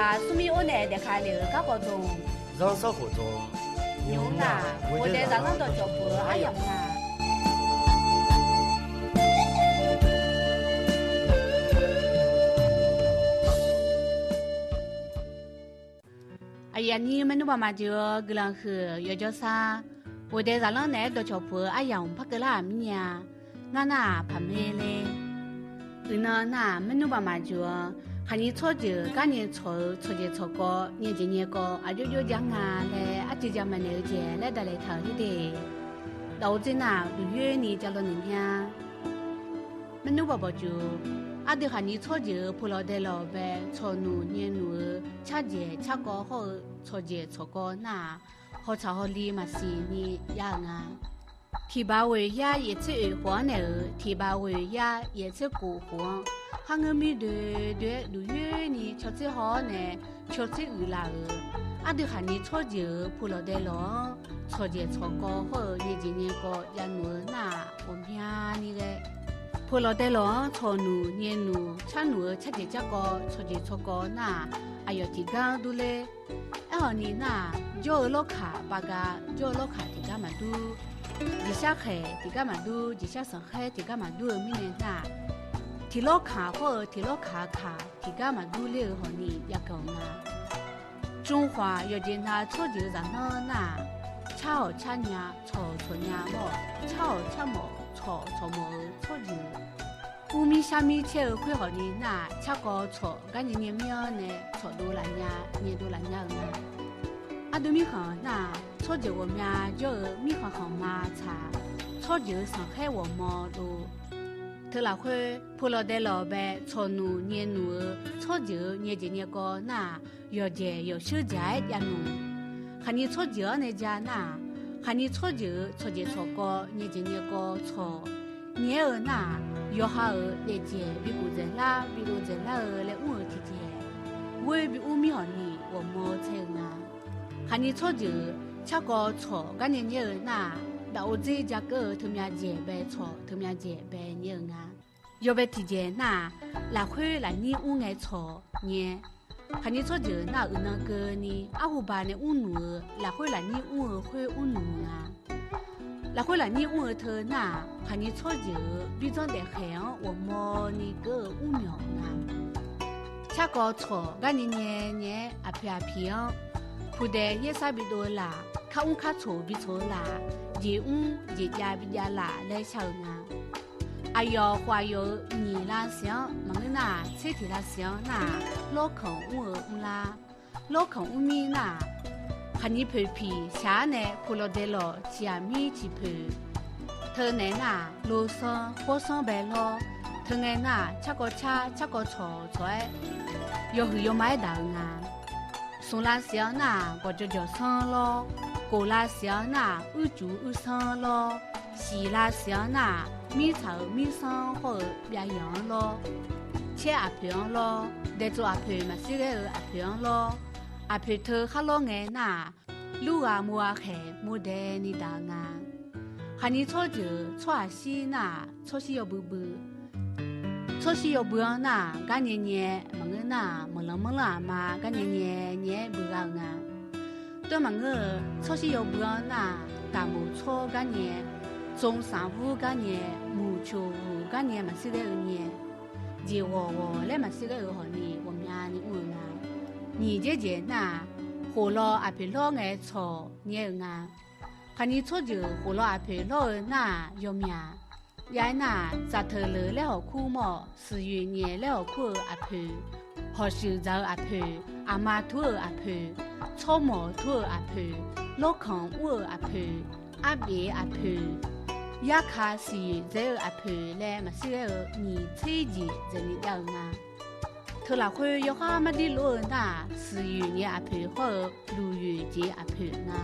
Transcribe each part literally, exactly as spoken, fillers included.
Aqsmr mir or nae daefka lef-euq garkawv dmq, zanrsanrkhof dmq, nymq-mr nar, ghoeqdae zaqlanr dawqcawq puq-eu aryamq nar, aqyuif aqnyir maernmr baqmaf jeuq-eu guiqlanq huiq-euq yawqjawr sar, ghoeqdae zaqlanr naeq-aer dawqcawq puq-eu aryamq par keuvlar-aq mirnya. Ngar nar-aq paqmer ler. Uiqnan nar-aq maernmr baqmaf jeuq-anr, khaqnyir tsawrjeuq garnyae tsawq-eu tsawqjaeq tsawqkawv nyaejaeq nyaekawv aqjox jox jar nga laer arcuiv ja maqnaeq-eu jeq laer daqlaeq taq-euq ler de. Dawq-eu dzer nar-aq duqyoer ni ja law naeq mya. Maernmr baqbawq jeuq, aqdui khaqnyir tsawrjeuq-euq puq lawq dae lawq bae tsawq nuq nyae nuq-eu carjaeq carkawv hawr-eu tsawqjaeq tsawqkawv nar-aq, hawtsaq hawli maqsiq ni jav-euq nga. Tiq baq ghoeq yar yaeq tser oeq khof-anr naeq-euq tiq baq ghoeq yar yaeq tser khof khof-anr, kharngeur mir doe doe-aer duqyoer ni cawtser haw-awr nae cawtser uiqlaf-euq, aqdui khaqnyir tsawrjeuq-euq puq lawq dae lawq-anr tsawqjaeq tsawqkawv hawr-eu nyaejaeq nyaekawv jav nuq-eu nar-aq ghawqmyani ghae. Puq lawq dae lawq-anr tsawq nuq nyae nuq car nuq-eu carjaeq carkawv tsawqjaeq tsawqkawv nar-aq, aqyawf tiqgar-anr durler. Aerkhawf ni nar-aq, jawr-eu lawrkaq baqga, jawr-eu lawrkaq tiqgar maqdur, jeqshar khaeq tiqgar maqdur, jeqshar sanqkhaer tiqgar maqdur-eu mirnae nar-aq, tiq lawrkaq hawr-eu tiq lawrkaq kaq tiqgar maqdur ler-eu hawq ni jav ganq nga. Tsov khawf-aq yawqjeq nav tsawrjeuq-eu zaqlanr nar-aq, car-awq car nya, tsawq-awq tsawq nya mawr-awq, car-awq car mawf, tsawq-awq tsawq mawf-eu tsawrjeuq, urmir sharmir caer-eu khoer hawq ni nar-aq, carkawv tsawq garnyae nyae mir-anr nae tsawq dov laf nya, nyae dov laf nya-euq nga. Aqdui mirkhanq nar-aq, tsawrjeuq ghawqmya jawr-eu mirkhanq khanqma tsaq, tsawrjeuq-eu sanqkhaer ghawqmaw dov. Teu lafkhoer, puq lawq dae lawq bae tsawq nuq nyae nuq-eu tsawrjeuq-eu nyaejaeq nyaekawv nar-aq, yawqjaeq yawqsheur jaq-aer jav nuq. Khaqnyir tsawrjeuq-anr nae ja nar-aq, khaqnyir tsawrjeuq-euq tsawqjaeq tsawqkawv nyaejaeq nyaekawv tsawq nyae-aer-eu nar-aq, yawqha-euq daefjaeq bikhof dzaeqlar bidov dzaeqlar-eu laer mr-eu tiqjeq, ghoer bi mr mir hawq ni ghawqmaw tsaer-eu nga. Khaqnyir tsawrjeuq-euq carkawv tsawq garnyae nyae-eu nar-aq, daqov dzer ja keuv-eu teumyav jaeq bae tsawq teumyav jaeq bae nyae-eu nga. Yawbae tiqjeq nar-aq, lafkhoer lafnyir mr ngae tsawq nyae. Khaqnyir tsawrjeuq nar-aq, uiqnan keuvni arhu ba nae mrnuq-eu lafkhoer lafnyir mr-eu khoer mrnuq nga. Lafkhoer lafnyir mr-eu teu nar-aq, khaqnyir tsawrjeuq-euq bidzanr daefkhaeq-anr ghawqmawni keuv-eu mrmyawq nga. Carkawv tsawq garnyae nyae nyae-aer aqpoeq aqpiq-anr, pudae yaersar bidov-eu laf, kar mr kar tsoq bitsoq-eu laf, jeq mr jeq jav bijav laf laer shar-eu nga. Aqyawf khof aqyawf-euq nyiq lavsiq-anr maqngeur nar-aq, tser tiq lavsiq-anr nar-aq, lawrkanq mr-eu mrlar. Lawrkanq mr mir nar-aq, khaqnyir poeq piq shaq-ar nae puq lawq dae lawq ciq aqmir ciq poeq. Teunaeq nar-aq, losanr pawrsanr bae lawr. Teungae nar-aq, carkawv car carkawv tsawq tsawq-aer yawhuiq yawma-aer daq-eu nga. Smq lavsiq-anr nar-aq, gawqjawq jawq sanr lawr. Kof lavsiq-anr nar-aq, uircuf uirsanr lawr. Siq lavsiq-anr nar-aq, mirtsaq-euq mirsanr hawr-eu byavyanq-anr lawr. Caer aqpoeq-anr lawr. Daeqtsov aqpoeq maqsir ghaer-eu aqpoeq-anr lawr. Aqpoeq teu khar lawr ngae nar-aq, lurghaq murghaq khaeq murdae ni daq-eu nga. Khaqnyir tsawrjeuq tsawrhaq shir nar-aq, tsawrshir yawbui bui. Tsawrshir yawbui-anr nar-aq, garnyae nyae maqngeur nar-aq, maqlanq manrlanr aqma garnyae nyae nyae-aer bui gha-eu nga. Tov maqngeur-eu, tsawrshir yawbui-anr nar-aq, taqmoq tsawr garnyae, tsov sanqvur garnyae, muiqcoq ghoq garnyae maqsir ghaer-eu nyae, jeq ghawq ghawq laer maqsir ghaer-euq hawq ni ghawqmyani mr-eu nga. Nyiq dzer jeq nar-aq, khof law aqpoeq lawr ngae tsawq nyae-eu nga. Khaqnyir tsawrjeuq khof law aqpoeq lawr-eu nar-aq, yawmyaq jav-aer nar-aq, tsaf teuq leuq laer hawq kur mawr-awq. Siqyoeq nyaef laer hawq kur-eu aqpoeq, hawq shuif dzaq-eu aqpoeq, aqma tur-euq aqpoeq, tsawrmawq tur-euq aqpoeq, lawrkanq mr-eu aqpoeq, arbef aqpoeq, yarka siqyoeq dzae-eu aqpoeq laer maqsir ghaer-eu nyiq tser jeq dzaeqni jav-eu nga. Teu lafkhoer yawkhav mardir lof-eu nar-aq, siqyoeq nyaef aqpoeq hawr-eu luqyoeq jeq aqpoeq nga.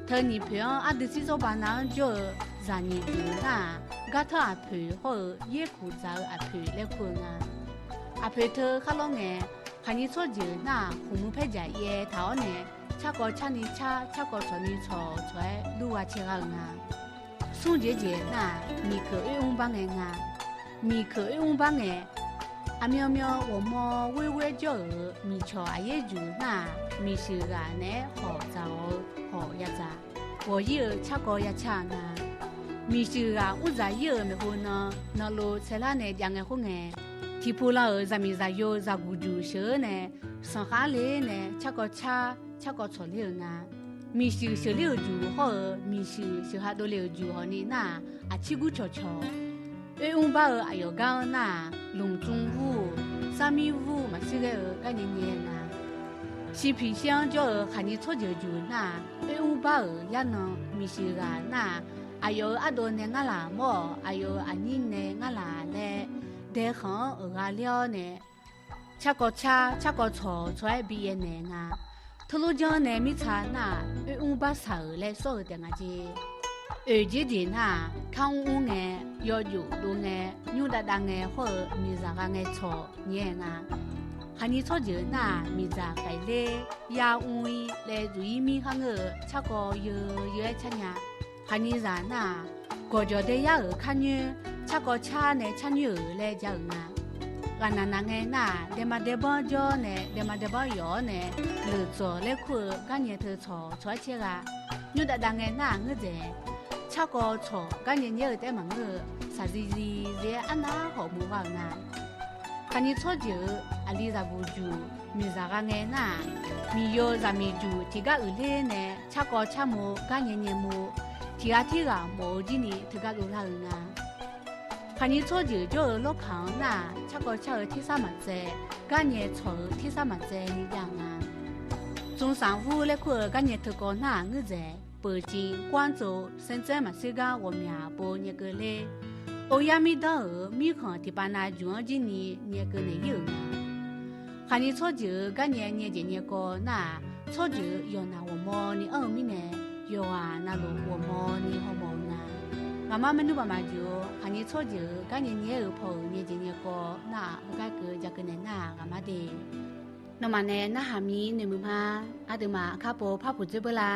Teu nyiq poeq-anr ardui tsir tsawrba nav-anr jawr-eu zaqnyiq jeq nar-aq, gartanr aqpoeq hawr-eu yaerkuq dzaq-eu aqpoeq laer kur-eu nga. Aqpoeq teu khar lawr ngae, khaqnyir tsawrjeuq nar-aq, khmqmr paer jaq yaev taq-awr nae, carkawv carni car, carkawv tsawqni tsawq tsawq-aer lur gha cae gha-eu nga. Smr jeq jeq nar-aq, miqkeuq oermr bar ngae nga. Miqkeuq oermr bar ngae, Aqmyanmyan ghawqmawr ghoerghoer jawr-euq miqcawq aqyaer juq nar-aq, miqshuif ghaq naeq-aer hawq dzaq-awr-eu hawq yadzaq, ghawq-ir-eu carkawv yacar-eu nga. Miqshuif ghaq mr dzaq-ir-euq maeqhu nan, nanlov saerlar nae jav ngae khoerngae, tiqpov lan-euq zaqmiq zaqyo zaqguq juq sheuq-eu nae, sanqkhar ler nae carkawv car, carkawv tsawq ler-euq nga. Miqshuif sheuqler-euq juq hawr-eu miqshuif sheuq ha dovle-euq juq hawq ni nar-aq, aqcir gur cawqcawq. Oermr bar-eu aqyawf gar-anr nar-aq, lmqtsmr vur-eu, sarmir vur-eu maqshir ghae-eu garnyae nyae nga. Shiqpiq shir-anr jawr-eu khaqnyir tsawrjeuq juq nar-aq, oermr bar-euq yarnan miqshuif ghaq nar-aq, aqyawf-euq ardov nae ngar laq mawr-awq, aqyawf-euq aqnyir nae ngar laq laer, daekhanq-anr euq gha ler-awr nae, carkawv car, carkawv tsawq tsawq-aer bi yaev naeq nga. Teulof janr nae mirtsa nar-aq, oermr bar saq-euq laer sawr-eu taef nga jeq. Oeq jer jeq nar-aq, kar mr mr ngae, yawjov dov ngae, nymr dav dav ngae hawr-eu miqzaq gha ngae tsawq nyae nga. Khaqnyir tsawrjeuq nar-aq, miqdzaq khaeq ler, yar mr-ir laer zuf-ir mir khar ngeur-eu carkawv yeu yeu-aer car nya. Khaqnyirzaq nar-aq, gawqjawq daeyar-euq kar nyoer, carkawv car nae car nyoer-euq laer ja-euq nga. Ghaqnaq naq ngae nar-aq, daema daebanr jawr nae daema daebanr yawf-awr nae, leuqdzawq laer kur-eu garnyae teu tsawq tsawq-aer caer gha. Nymr dav dav ngae nar-aq ngeur dzaeq, carkawv tsawq garnyae nyaer-eu taef-aer maqngeur-eu, shaqzir zir zir-aer arnav hawq muiq gha-euq nga. Khaqnyir tsawrjeuq-euq aqli zaqguq juq miqzaq gha ngae nar-aq, miqyo zaqmiq juq tiqgar uiqler nae carkawv car mo, garnyae nyae mo, tiqghaq tirghaq mawf-eu jir ni teugar dovlar-eu nga. Khaqnyir tsawrjeuq jawr-eu lawrkaq-anr nar-aq, carkawv car-eu tersar maqtsaev, garnyae tsawq-eu tersar maqtsaev ni jav nga. Tsmqsaq vur laer kur-eu garnyae teukawv nar-aq ngeur dzaeq, peuq ciq kar tsov saertsaer maqtser gar ghawqmyaq pov nyae keuv ler. Oryar mirdanr-euq mirkhanq tiqpav nav juq-anr jir ni nyae keuv naeq-ir-euq nga. Khaqnyir tsawrjeuq-euq garnyae nyae jeq nyae kawv nar-aq, tsawrjeuq-euq yawqnaq ghawqmawni anr-eu mirnae, yawqghaq navluf ghawqmawni hawmawf-eu nga. Ngaqmar maernmr baq maqjuq-eu khaqnyir tsawrjeuq-euq garnyae nyae-euq paw-euq nyae jeq nyae kawv nar-aq, heugar keuv ja keuv naeq nar-aq ngaqmar de. Nawmaf nae narhaq mir noeqmuiq ma. Aqduimaf kar pov par puq dzoer beu la.